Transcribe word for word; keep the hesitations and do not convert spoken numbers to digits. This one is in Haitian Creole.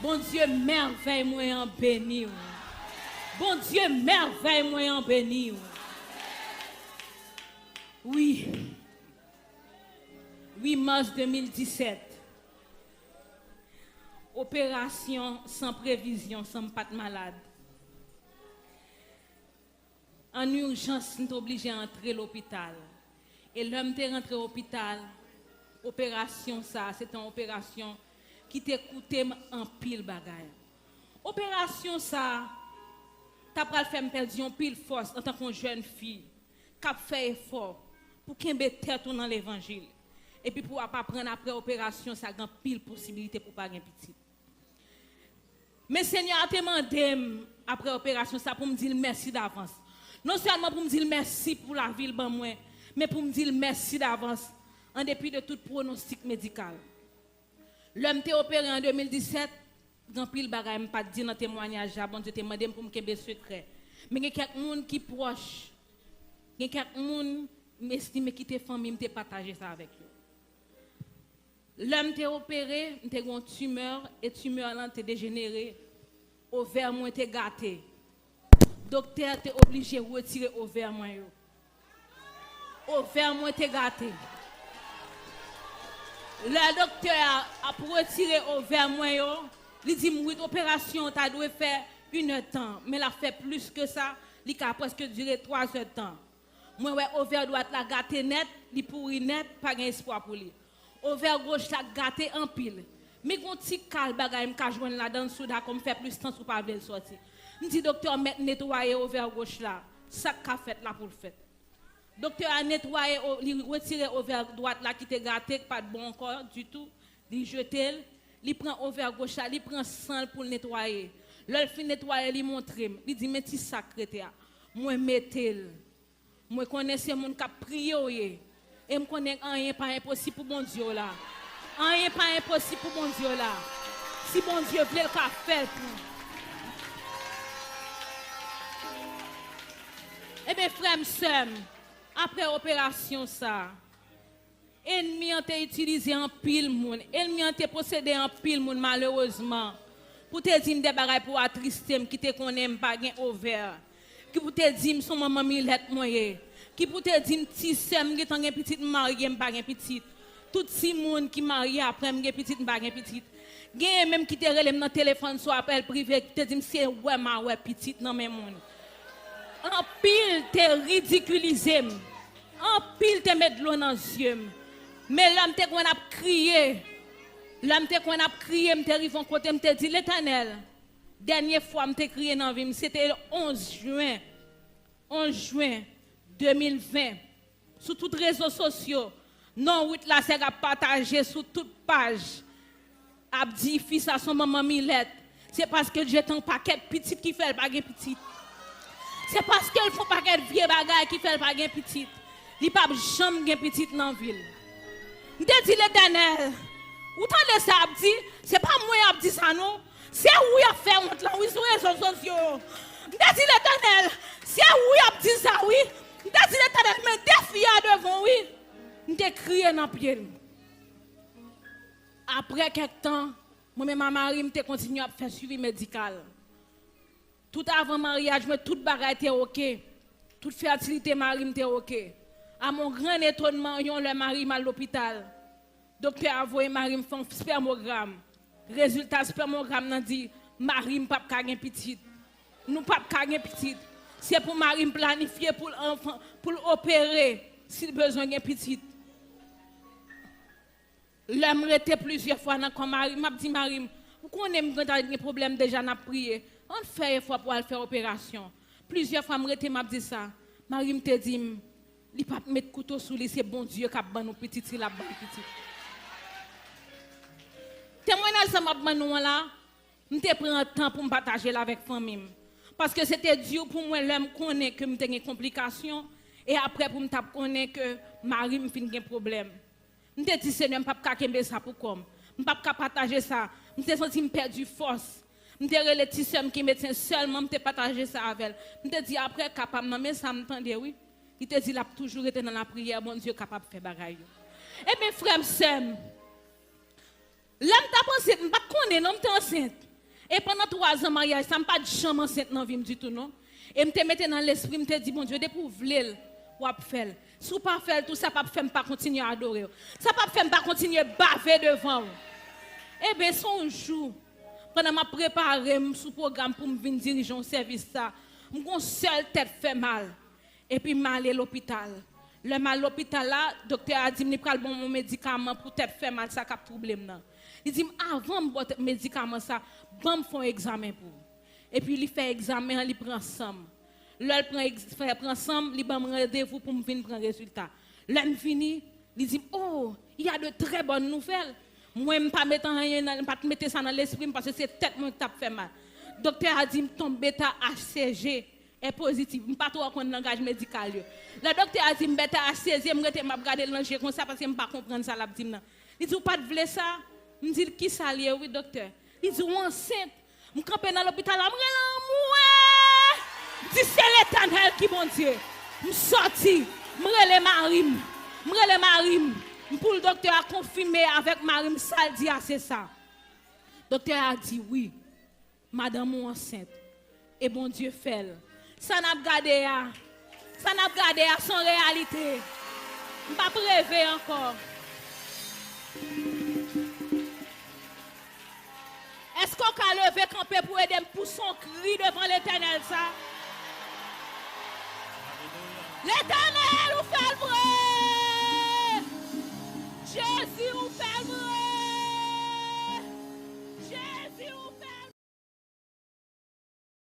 Bondye, mèvèy mwen an beni w. Bondye, mèvèy mwen an beni w. Wi. Uit mas de mil disèt. Operasyon san previzyon, san m pa t malad. An ijans, m te oblije antre lopital. E lè m te rantre lopital, operasyon sa a, se te yon operasyon ki te koute m anpil bagay. Operasyon sa a ta pral fè m pèdi anpil fòs antanke yon jèn fi k ap fè efò pou kenbe tèt ou nan levanjil, epi pou w ap aprann apre operasyon sa a gen anpil posibilite pou w pa gen pitit. Men Senyè a te mande m, apre operasyon sa, pou m di l mèsi davans. Non sèlman pou m di l mèsi pou lavi l ban mwen, men pou m di l mèsi davans, an depi de tout pwonostik medikal. Lè m te opere an de mil disèt, gen anpil bagay m pa t di nan temwayaj la, Bondye te mande m pou m kenbe sekrè. Men gen kèk moun ki pwòch, gen kèk moun m estime ki te fanmi m, te pataje sa avèk yo. Lè m te opere, m te gen yon timè, e timè lan te dejenere. Ovè mwen te gate. Doktè te oblije retire ovè mwen yo. Ovè mwen te gate. Lè doktè a ap retire ovè mwen yo, li di m, "Wi, operasyon an ta dwe fè inèdtan, men l ap fè plis ke sa, li ka prèske dire twazèdtan." Mwen wè ovè dwat la gate nèt, li pouri nèt, pa gen espwa pou li. Ovè goch la gate anpil. Men gon ti kal bagay m ka jwenn ladan l, si w dakò m fè plis tan si w pa vle l sòti. M di, "Doktè, mèt netwaye ovè goch la. Sa k ka fèt la pou l fèt." Doktè a netwaye, o- li retire ovè dwat la ki te gate, k pa t bon ankò ditou. Li jete l, li pran ovè goch la, li pran san l pou l netwaye. Lè l fin netwaye, li montre m. Li di, "Men ti sa k rete a." Mwen mete l. Mwen konnen se moun k ap priye w ye. E m konnen anyen pa enposib pou Bondye w la. Anyen pa enposib pou Bondye w la. Si Bondye vle, l ka fè l pou w. Ebyen, frè m, sè m, apre operasyon sa a, enmi an te itilize anpil moun. Enmi an te posede anpil moun, malerezman. Pou te di m de bagay pou atriste m, ki te konnen m pa gen ovè. Ki pou te di m se yon manman milèt mwen ye. Ki pou te di m ti sè m gentan gen pitit, m marye, m pa gen pitit. Tout timoun ki marye apre m gen pitit, m pa gen pitit. Genyen menm ki te rele m nan telefòn sou apèl prive, ki te di m se wè m a wè pitit nan men moun. Anpil te ridikilize m. Anpil te met dlo nan zye m. Men lè m te konn ap kriye, lè m te konn ap kriye, m te rive yon kote, m te di, "Letènèl, dènye fwa m te kriye nan vi m, se te onz jen, onz jen de mil ven." Sou tout rezo sosyo, non Ruth Lasèg ap pataje sou tout paj. Ap di fi sa se yon manman milèt. Se paske l jete yon pakèt pitit ki fè l pa gen pitit. Se paske l fè yon pakèt vye bagay ki fè l pa gen pitit. Li p ap janm gen pitit nan vi l. M te di, "Letènèl, ou tande sa y ap di? Se pa mwen y ap di sa non. Se ou y ap fè wont lan wi sou rezo sosyo yo." M te di, "Letènèl, se ou y ap di sa wi." M te di, "Letènèl, men defi a devan w wi." M te kriye nan pye l. Apre kèk tan, mwen menm a mari m te kontinye ap fè swivi medikal. Tout avan maryaj mwen, tout bagay te oke. Tout fètilite mari m te oke. A mon gran etonman, yon lè mari m al lopital, doktè a voye mari m fè yon spèmogram. Rezilta spèmogram nan di, mari m p ap ka gen pitit. Nou p ap ka gen pitit. Se pou mari m planifye pou l anfan, pou l opere, si l bezwen gen pitit. Lè m rete plizyè fwa nan kò mari m, m ap di mari m, "Ou konnen m gentan gen pwoblèm deja, n ap priye. Ann fè efò pou al fè operasyon." Plizyè fwa m rete, m ap di sa. Mari m te di m, "Li p ap met kouto sou li, se Bondye k ap ban nou pitit, si l ap ban nou pitit." Temwayaj sa m ap ban nou an la, m te pran tan pou m pataje l avèk fanmi m. Paske se te di pou mwen lè m konnen ke m te gen konplikasyon, e apre pou m t ap konnen ke mari m fin gen pwoblèm. M te di, "Senyè, m p ap ka kenbe sa pou kò m. M p ap ka pataje sa." M te santi m pèdi fòs. M te rele ti sè m ki medsen sèlman, m te pataje sa avè l. M te di, "Apre ka pa m nan, men sa m tande wi." Li te di l ap toujou rete nan lapriyè, Bondye kapab fè bagay yo. Ebyen, frè m, sè m, lè m t ap ansent, m pa t konnen non, m te ansent. E pandan twa zan maryaj sa, m pa t janm ansent nan vi m ditou, non. E m te mete nan lespri m, te di, Bondye, depi w vle l, w ap fè l. Si w pa fè l tou, sa p ap fè m pa kontinye adore w. Sa p ap fè m pa kontinye bave devan w. Eben, se yon jou, pandan m ap prepare m sou pwogram pou m vin dirije yon sèvis sa, m gon sèl tèt fè mal. Epi m ale lopital. Lè m al lopital la, doktè a di m li pral ban m yon medikaman pou tèt fè mal sa k ap twouble m nan. Li di m, avan m ba w medikaman sa, ban m fè yon egzamen pou ou. Epi li fè egzamen an, li pran san m. Lè l pran, fè pran san m, li ban m randevou pou m vin pran rezilta. Lè m vini, li di m, oh, il y a de très bonnes nouvelles. Mwen, m pa mete anyen nan, m pa t mete sa nan lespri m paske se tèt mwen ki t ap fè mal. Doktè a di m tonbe ta H C G est pozitif. M pa twò konn langaj medikal yo. Lè doktè a di m bèta H C G, m rete m ap gade l nan je konsa paske m pa konprann sa l ap di m nan. Li di, ou pa t vle sa? M di l, kisa l ye wi, doktè? Li di, ou ansent. M kanpe nan lopital la, m rele anmwe! M di, se Letènèl ki Bondye. M sòti, m rele mari m. M rele mari m. M pou l doktè a konfime avèk mari m sa l di a se sa. Doktè a di wi. Madanm ou ansent. E Bondye fè l. Sa n ap gade a, sa n ap gade a, se yon reyalite. M p ap reve ankò. Èske w ka leve kanpe pou ede m pouse yon kri devan Letènèl sa? Letènèl, ou fè l vre! Jezi, ou fè l vre!